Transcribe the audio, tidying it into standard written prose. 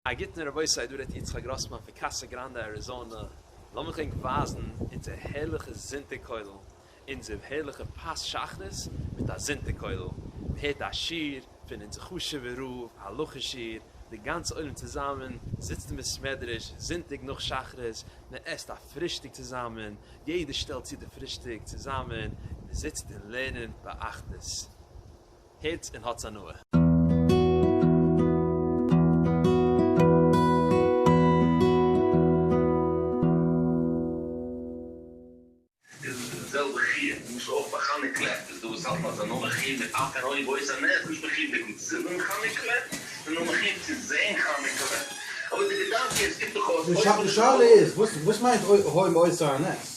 א גוטן רבותי, דא רעדט יצחק גראסמאן פון קאסא גראנדע אריזאנע, לאמיך ענק ווייזן אונזער הערליכע זונטאג כולל, אונזער הערליכע פת שחרית מיט א זונטאג כולל, מען הערט א שיעור פון אונזער חשוב'ער רב, הלכה שיעור, די גאנצע עולם צוזאמען זיצט אין בית מדרש זונטאג נאך שחרית, מען עסט א פרישטאג צוזאמען, יעדער שטעלט צו די פרישטאג צוזאמען, מען זיצט און לערנען באחדות. הערטס און האטס הנאה. איז די זעלבע חיוב, למשל אויך ביי חנוכה לעכט איז דא וואס האלטן אז זיי נאר מחיוב מיט אף הן היו באותו הנס, נישט מחיוב מיטן צינדן חנוכה לעכט, זיי נאר מחיוב צו זעהן חנוכה לעכט, אבער די געדאנק איז, קומט דאך אויס די שאלה איז, וואס מיינט היו באותו הנס?